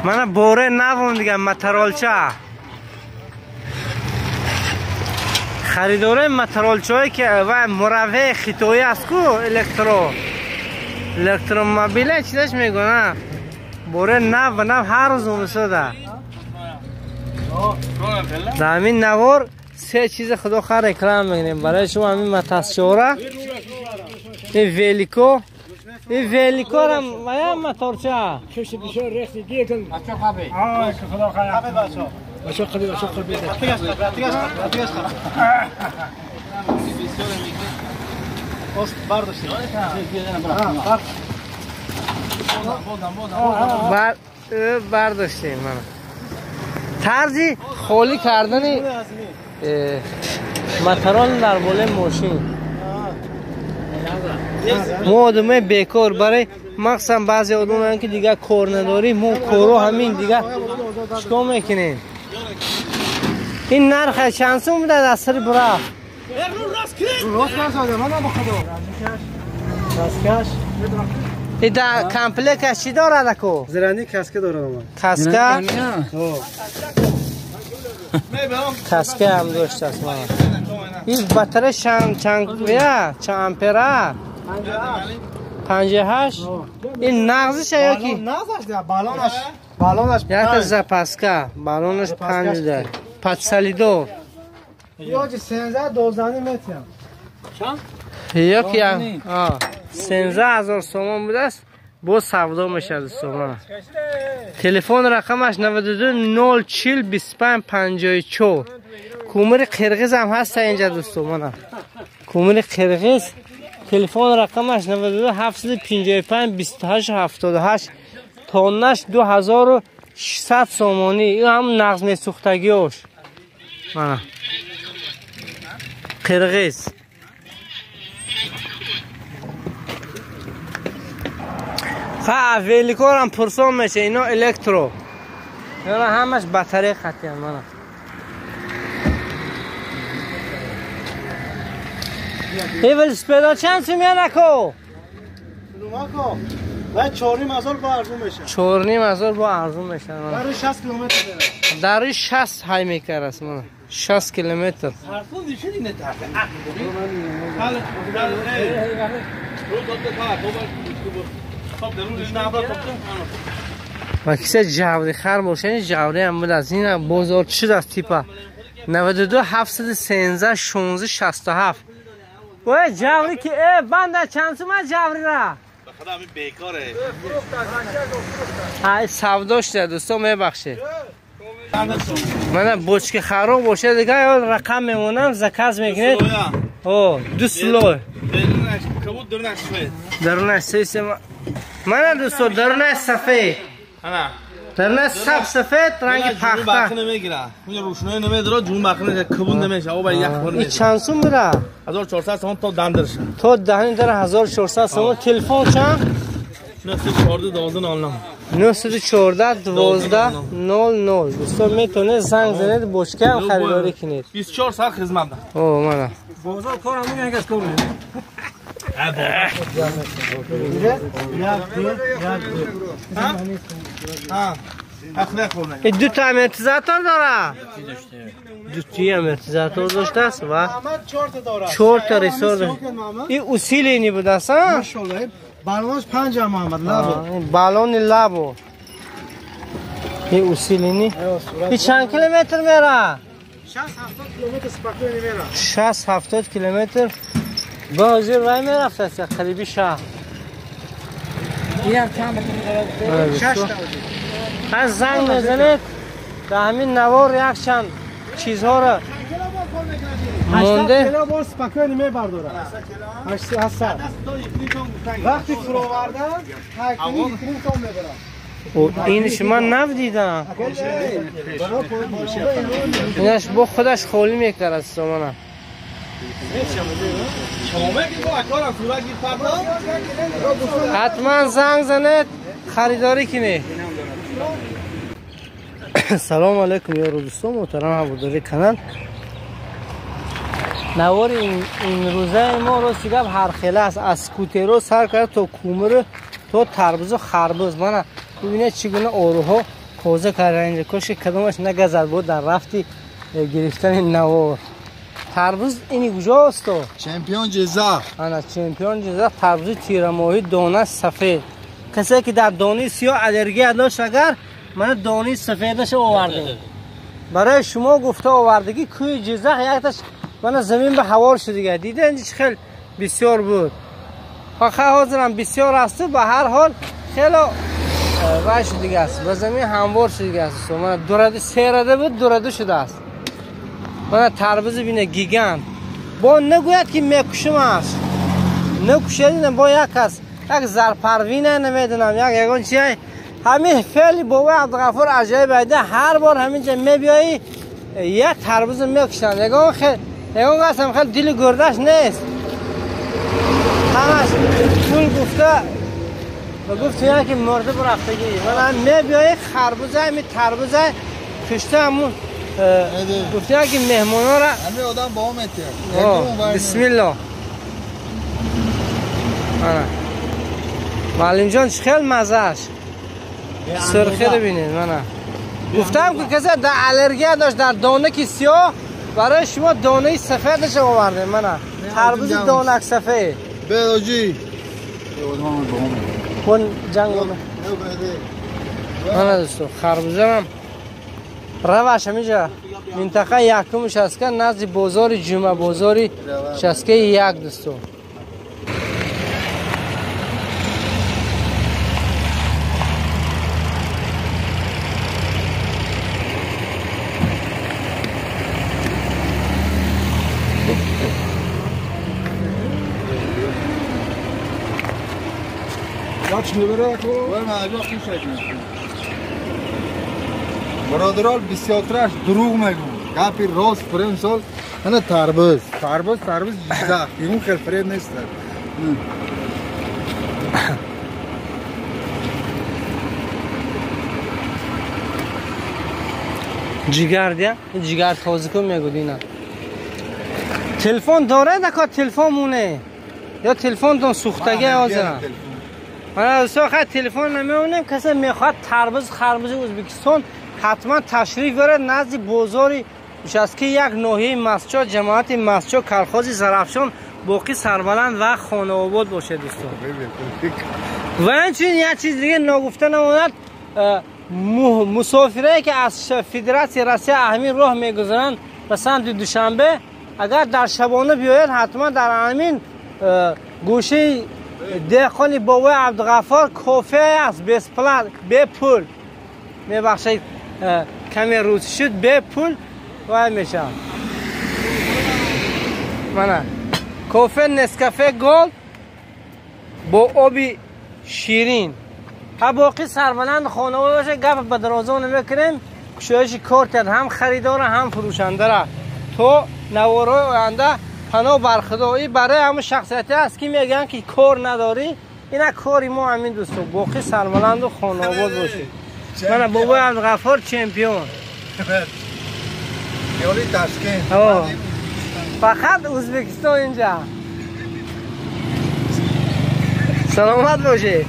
Мана боре навон дига моторолча. Харидорои моторолчаҳое ки ва муравве хитоӣ аст ку электромобиле чизаш мегӯна. Боре нав ба нав ҳар рӯз омисода. Дар ҳамин навор се чизи худо хар реклама мекунем барои шумо ҳамин мотосчора, ин велико, ин великорам вая моторча. Бардоштем мана. Тарзи холӣ кардани моторол дар болои мошин. Мо одамои бекор барои махсусан баъзе одамоне ки дигар кор надорем, мо корро ҳамин дигар чикор мекунем? Ин нарха чанд сум буда аз сари бурафт? Ин комплекташ чӣ дорад аку? Зирани каска дорад. Каска? Каска ҳам доштааст мана. Ин батарея чанд ампера? 58. Ин нағзиша ё ки? Нағзаш да, балонаш, балонаш. Якта запаска, балонаш 5 да. Подсолидор. Ёки 13 12 метр. Чанд? Ёки 13 000 сомон будааст, боз савдо мешавад сомон. Телефон рақамаш 92 040 25 54. Кумири қирғиз ҳам ҳаст инҷа дӯсто мана. Кумири қирғиз телефон рақамаш 92 755 28 78. Тоннаш 2600 сомонӣ. Ин ҳам нағз месӯхтагиёш. Мана. Қирғиз. Ха великорам пурсон меша, ино электро. Ино ҳамаш батарея хатиян мана. Ин велосипедо чанд сум янако? Нумако. Ва 4,5 ҳазор бо арзун меша. 4,5 ҳазор бо арзун меша. Дар 60 километр дорад. Дар 60 ҳай мекарас мана. 60 километр. Ва киса ҷаври хар бошад, ҷаври ҳам будааст. Ин бозор чӣ шудааст типа? 92 713 16 67. Ой ҷаври ки банда чанд сума ҷаврира? Ай савдо шуда дӯсто мебахшед. Мана бочки хароб бошад дигар рақам мемонам, заказ мекунед. О, ду слой. Дарунаш се. Мана дӯсто дарунаш сафед. Дарунаш саб сафед ранги пахта. Рӯшноӣ намедорад, ҷун бахна кабуд намеша, об ях хор меша. Чанд сум бира? 1400 сомон то дандарш. То даҳни дар 1400 сомон. Телефон чанд? 914 12 00. 914 12 00. Дӯсто метавонед занг занед, бочка ҳам харидорӣ кунед. 24 соат хизмат. О, мана. Бозор кор ҳамун як аз кор. Ин ду та амортизатор дорад. Ду ти амортизатор доштааст ва чорта ресор. Ин усилени будааст, а? Балонаш 5 Муҳаммад лабо. Балони лабо. Ин усилени. Ин чанд километр мера? 60-70 километр спокойно мера. 60-70 километр. Ба ҳозир вай мерафтааст қариби шаҳр. Ин чанд дорад? 6 та. Аз занг мезанед, дар ҳамин навор якчанд чизҳоро монде. 80 кило бор спокойно мебардорад. 800. Вақти фуровардан 8 тон мебарад. Инш ман нав дидам. Инаш бо худаш холӣ мекард сомона. Ҳатман занг занед, харидорӣ кунед. Салом алейкум ёру дӯстон, муҳтарам ҳаводори канал. Навори имрӯзаи мо рости гап ҳархела аст. Аз скутеро сар карда то кумиру то тарбузу харбуз. Мана Бубинед чӣ гуна оруҳо тоза карда инҷа. Кошки кадомаш нагазад буд дар рафти гирифтани навор. Тарбуз ини куҷост? Чемпион Ҷиззах. Ана чемпион Ҷиззах, тарбузи тирамоҳӣ, дона сафед. Касе ки дар донаи сиёҳ аллергия дошт, агар мана донаи сафедаша овардем. Барои шумо гуфта овардагӣ кӯи Ҷиззах якташ мана замин ба ҳавор шудига. Дида инҷа чӣ хел бисёр буд. Фақат ҳозирам бисёр асту, ба ҳар ҳол хело вай шудига аст. Ба замин ҳамвор шудига аст. Мана дураду серада буд, дураду шудааст. Мана тарбузи бине гигант. Бо нагӯяд ки мекушим аст. Накушед, бо як аст. Як зарпарвина намедонам, як ягон чиз. Ҳамин феъли бобои Абдуғафур аҷоиб айда. Ҳар бор ҳаминҷа мебиёӣ, як тарбуз мекушанд. Ягон хел, ягон кас ҳам хел дили гурдаш нест. Ҳамаш пул гуфта ва гуфтиян ки мурда бурафтагӣ. Мана мебиёӣ харбуза, ҳамин тарбуза кушта ҳамун гуфтиян ки меҳмонора ҳамин одам ба метиҳад. Бисмиллоҳ. Ана маълимҷон чӣ хел мазааш? Сурхӣ бинед. Мана гуфтам ки касе дар аллергия дошт дар донаки сиёҳ, барои шумо донаи сафедаш овардем. Мана тарбузи донак сафед. Беоҷи. Кон ҷанг. Мана дӯсто, харбузам раваш ҳаминҷа минтақа якум шаска назди бозори ҷумъа, бозори шаскаи як дӯсто. Бародарон, бисёртараш дурӯғ мегӯн. Гапи рост фиреб мисол ана тарбуз, тарбуз, тарбуз Ҷиззах. Ягон хел фиреб нест. Ҷигар дия, ҷигар тоза кун мегӯд ина. Телефон доред ака, телефон муне? Ё телефонтон сӯхтагӣ ҳозира? Мана дӯстон, хай телефон намеонем. Касе мехоҳад тарбуз, харбузи Ӯзбекистон ҳатман ташриф биёрад назди бозори участки як ноҳияи Мастчо, ҷамоати Мастчо, колхози Зарафшон, боқӣ сарбаланд ва хонаобод бошед дӯстон. Ва инчунин як чиз дига ногуфта намонад, мусофирае ки аз Федератсияи Россия ҳамин роҳ мегузаранд ба самти Душанбе, агар дар шабона биёяд, ҳатман дар ҳамин гӯшаи деҳқони бобои Абдуғаффор кофе аст, бесплат, бепул. Мебахшед, каме рӯз шуд, бепул вай мешавад. Мана кофе Нескафе Голд бо оби ширин. Ҳа боқӣ сарбаланд хонавода бошад, гап ба дарозо намекунем. Кушоиши кор кард ҳам харидора, ҳам фурӯшандара. То наворҳои оянда паноҳ бар Худо. Ин барои ҳамон шахсияте аст ки мегӯянд ки кор надорӣ. Ина кори мо ҳамин дӯсто. Боқӣ сарбаланду хонаобод бошед. Мана бобои Абдуғаффор чемпион. Ёли Ташкент. Фақат Ӯзбекистон инҷа. Саломат бошед.